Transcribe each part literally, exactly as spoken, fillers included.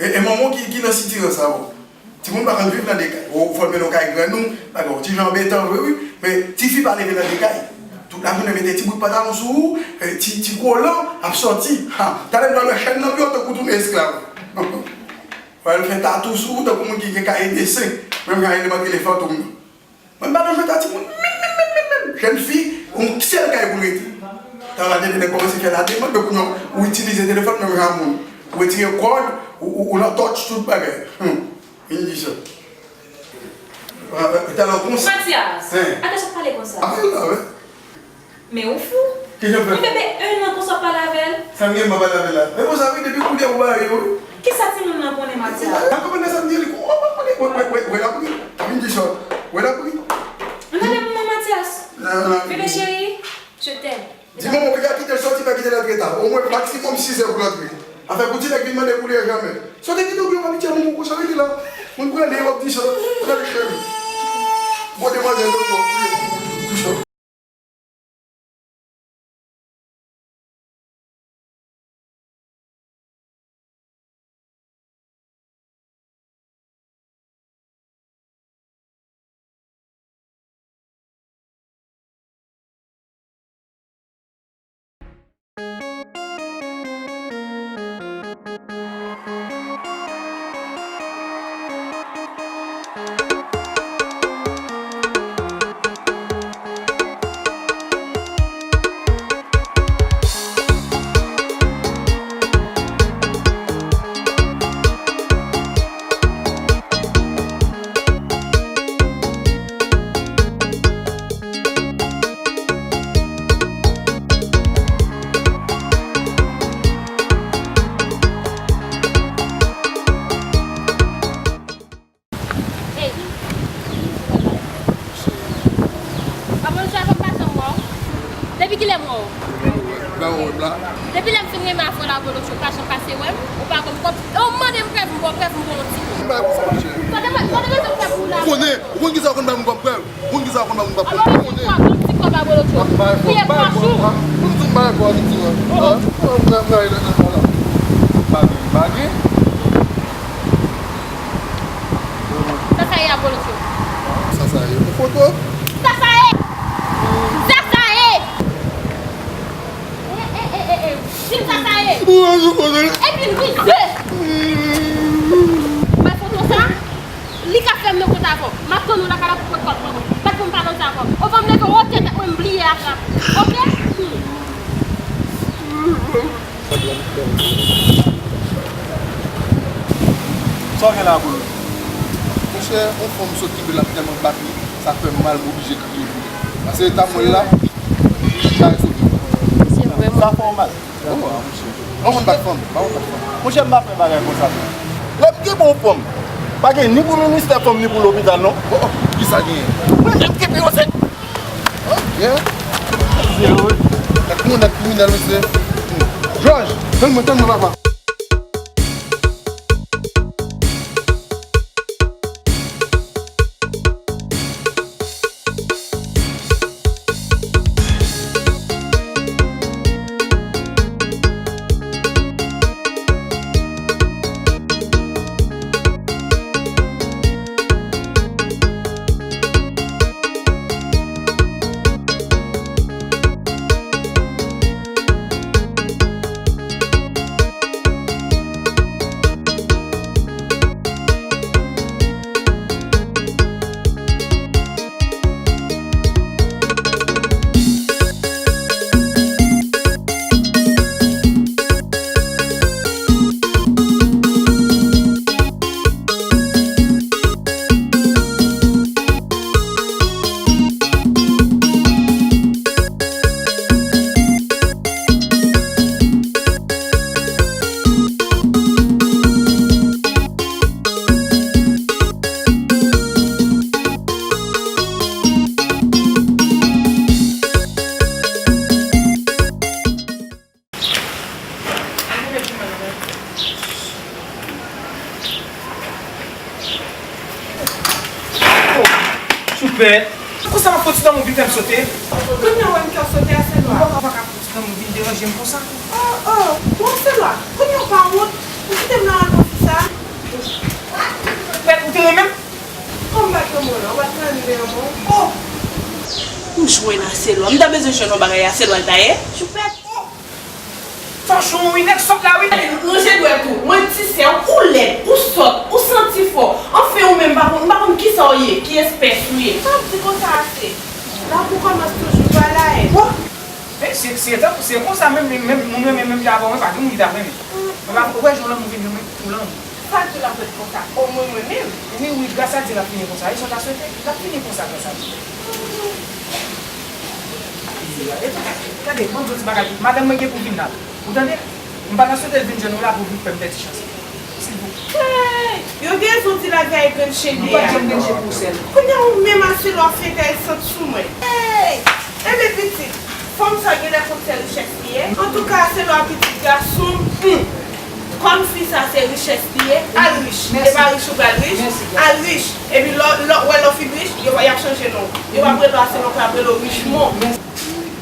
E, e manman w ki, ki nan sitirans la, bon. Timoun pa konn viv nan de kay. Ou fò l mennen w kay grann ou, bagay, yon ti jan anbetan vre, wi. Men tifi pa leve nan de kay. Tout lajounen mete ti bout pantalon sou ou, e, ti, ti kolan, ap sòti. Ha, talè m pral wè chèn nan pi w tankou tounen esklav. Pral fè tatou sou ou tankou moun ki gen kaye desen. Menm jan eleman ki rele fantom nan. Mwen m pa nan jwèt a timoun menm, menm, menm, menm, menm. Jèn fi, yon sèl kay pou l rete. Talè nèg kòmanse fè lademann, men kounye a, ou itilize telefòn menm jan moun. Ou retire kòd, ou, ou, ou nan touch tout bagay. Hum. Vin di sa. Talè konsa. Mathias, atè sa pale konsa. Apre la, wi. Men ou fou. Ki jan fè? Yon bebe en an konsa w ap pale avè l. Sa m gen m ap pale avè l la? Men konsa wi, depi kounye a ou bare yo wi. Kisa timoun nan konnen Mathias? Nan konprann sa m di li kou, wè, wè, wè, wè, wè, wè l ap ri. Vin di sa. Wè l ap ri. Gade manman Mathias. Bebe cheri, je t'aime. Di manman w, piga kite l sòti, pa kite l antre ta. Omwen maksimòm sizè pou l antre. Afè pou ti nèg vin mande pou li a jamè. Si w te kite w gen yon abitye manman w konsa, rete la. Moun pran li, w ap di sa. Gade cheri. Bon demwazèl yo, bon, wi. Ey. Papa, nou sa fè m pa janm wè w. Depi kilè m wè w? Ba wè w la. Depi lè m fin renmen avè w la, Abolotcho, ou pa janm pase wè m, ou pa konn kòb. E w mande m prèv, m ba w prèv, m ba w yon ti kòb. M pa konn sa, monchè. Sa te, sa te mete m prèv pou w la. Konnen, ou konn kisa w konn ba m kòb prèv? Moun ki sa konn ba moun pa konnen. Alo, ti kòb, ti kòb, Abolotcho. Priye pou machou. Moun di m bagay pou Ayiti an. Oh, oh. Mwen, mwen, mwen, mwen, mwen, mwen. Bagay, bagay. Sa sa ye, Abolotcho? Sa sa ye? Yon foto? Sa sa ye? Sa sa ye? Eh, eh, eh, eh, eh. Di m sa sa ye. Ou wè yon foto la? Epi l vizye. Wè foto sa? Li ka fè m nan kont avè w. M ap tann ou lakay la pou pran kòb mwen. Bat pou m pale sa avè w. Ou fè m leve wotè tèt mwen, m bliye ap la. Oke? Sa w gen la, Apollo? Monchè, yon fanm sot kenbe l ap tèlman bat li, sa fè m mal, m oblije kriye pou li. Paske eta mwen la, li ka sove. Sa fè w mal. Oh, ah, monchè. Mwen konn bat fanm. Mwen konn bat fanm. Monchè, m pa fè bagay konsa, non. Lè m gen bon fanm, pa gen ni pou ministè fanm, ni pou lopital, non. Oh, oh, kisa genyen? Mwen menm ki pi yo se. Oh, yeah. Zero. Nèg moun, nèg kriminèl, mesye. Jòj, tann mwen, tann mwen, papa. Choupè. Konsa m ap fè yon ti lanmou vin fè m sote. Kounye a w wè m fè w sote a, Sèlwa? Ou pa ka fè yon ti lanmou vin deranje m konsa. Oh, oh, bon, Sèlwa, kounye a w pa wont? Ou kite m nan rann mwen konsa? Mwen a Selwa. M ta bezwen jwenn yon bagay a Selwa l ta ye. Choupèt. Fòchon, wi, nèg sòt la, wi. Ranje dwèt ou. Mwen di sè w, ou lèd, ou sòt, ou santi fò. Anfen, ou menm, m pa konn, m pa konn kisa w ye, ki espès ou ye. Sa w ap di konsa a se. Lakou kòmanse toujou pa la, e. Bon. Men, se, se, se konsa menm, menm, menm, moun renmen menm jan avè w, men pa gen moun ki ta renmen. Men pa, ou wè jan lanmou vin renmen pou lanmou. Sa di l ap ret konsa? O mwen, mwen menm? Wi, wi, gras a Dye l ap fini konsa. E sa w ta swete? L ap fini konsa, gras a Dye. Epi, gade, ban m di w ti bagay. Madanm mwen gen pou vin la. Ou tande? M pa ta swete l vin jwenn ou la pou vin fè m pèdi chans. Silvouplè. Hey! Yo gen rezon di lavi a e grenn chen. Nou pa t janm grenn chen pou sèl. Kounye a ou menm a Selwa fè entèresan sou mwen. Hey! Enben pitit, fanm sa genlè konn se richès li ye. Antouka, Selwa pitit gason m, hmm. Kòm fi sa se richès li ye, al rich. E pa rich ou pral rich, al rich. Epi lè, lè, wè lè w fin rich, yo, y ap chanje non. Yo p ap rele w Selwa, y ap rele w Richmond.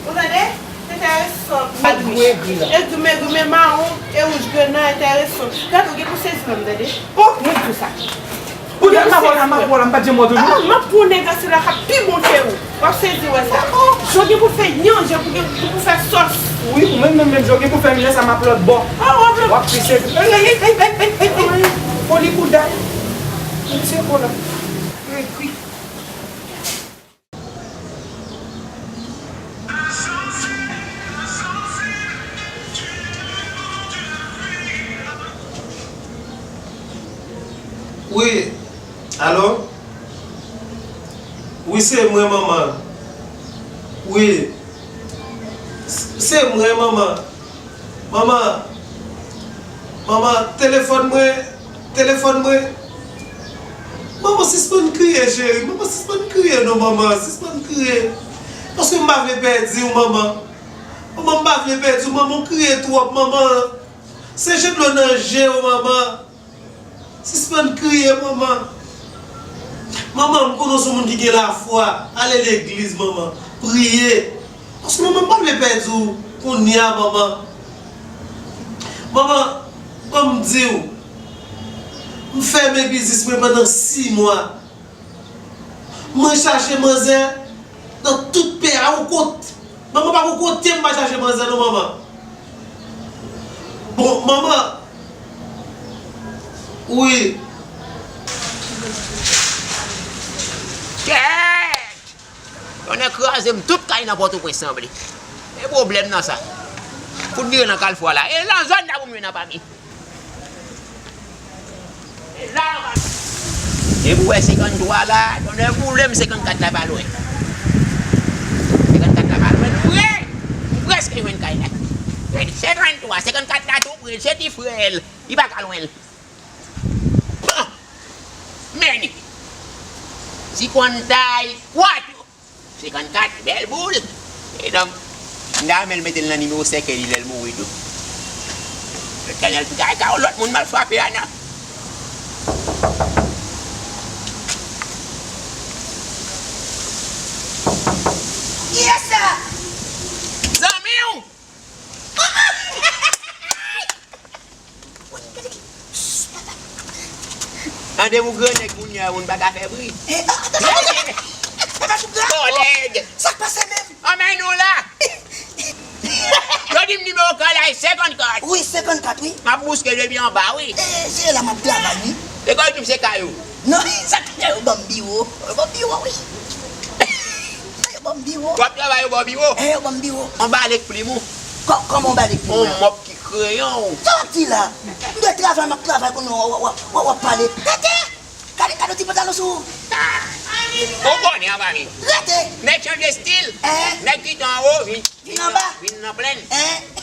Ou tande? Enteresan. Al rich. E goumen, goumen mawon, e wouj grenn nan enteresan. Gade, ou gen pou sezi nan m, tande. Oh, mwen di w sa. Ou di m ap wè w la, m ap wè w la, m pa t janm wè w toujou. Ah, m ap pran yon nèg a Selwa k ap pi bon ke ou. W ap sezi wè sa. Jan w gen pou fè nyan, jan w gen pou fè sòs. Wi, ou menm, menm, menm, jan w gen pou fè m lè sa m ap lòt bò. Ah, w ap lòt. W ap pi sezi. Ey, ey, ey. Foli kouda. Misye bon la. Ey, kwi. Wi, alo? Wi, se mwen, manman. Wi, s-, se mwen, manman. Manman, manman, telefòn mwen, telefòn mwen. Manman, sispann kriye, cheri. Manman, sispann kriye, non, manman. Sispann kriye. Paske m pa vle pèdi w, manman. Manman, m pa vle pèdi w, manman. Ou kriye twòp, manman. Se jen dlo nan je w, manman. Sispann kriye, manman. Manman, m konnen w se yon moun ki gen lafwa. Ale legliz, manman. Priye. Paske, manman, m pa vle pèdi w kounye a, manman. Manman, ban m di w, m fèmen biznis mwen pandan sis mwa. Mwen chache manzè nan tout peyi a, ou kot-, manman, pa gon kote m pa chache manzè non, manman. Bon, manman. Wi. Kèt! Tonnè kraze m, tout kay nan Pòtoprens sanble. E pwoblèm nan sa. Fout vire nan Kalfou a la. E nan zòn la pou m jwenn anpami. E pou wè senkanntwa la, tonnè boule m, senkannkat la pa lwen. Senkannkat la pa lwen, nou pre. Nou prèske jwenn kay la. Senkanntwa, senkannkat la tou pre, se ti frè l. Li pa ka lwen l. Bon. Men li. Ti konn tay, kwa tou. Senkannkat, bèl boul. E donk, m ta renmen l mete l nan nimewo sèkèy li lè l mouri tou. Letènèl, pou kay ka yon lòt moun m al frape a non. Kiyès sa? Zanmi w! Tande pou grannèg kounye a, moun pa ka fè bri. Eh, ah, ah, ah, ah, ah, ah, ah, ah, ah, ah, kòlèg! Sa k pase menm? Anmèy nou la! Yo di m nimewo kay la e senkannkat. Wi, senkannkat, wi. M ap bouske depi anba, wi. Eh, se la m ap travay, wi. E kòman yo di m se kay ou? Non, sa k fè yo ban m biwo. Yo ban m biwo, wi. Yo ban m biwo. W ap travay, yo ban w biwo? Eh, yo ban m biwo. Yon balèk plim ou? Kò-, kòman yon balèk plim la? Yon mòp ki kreyon ou? Sa w ap di la? M dwe travay, m ap travay kounye a, w, w, w, w, w ap pale. Rete! Gade, gade yon ti pantalon sou ou. Ou konnen anba mi. Rete! Nèg chanje estil. Eh? Nèg ki te anwo, vin, vin anba. Vin nan plèn. Eh?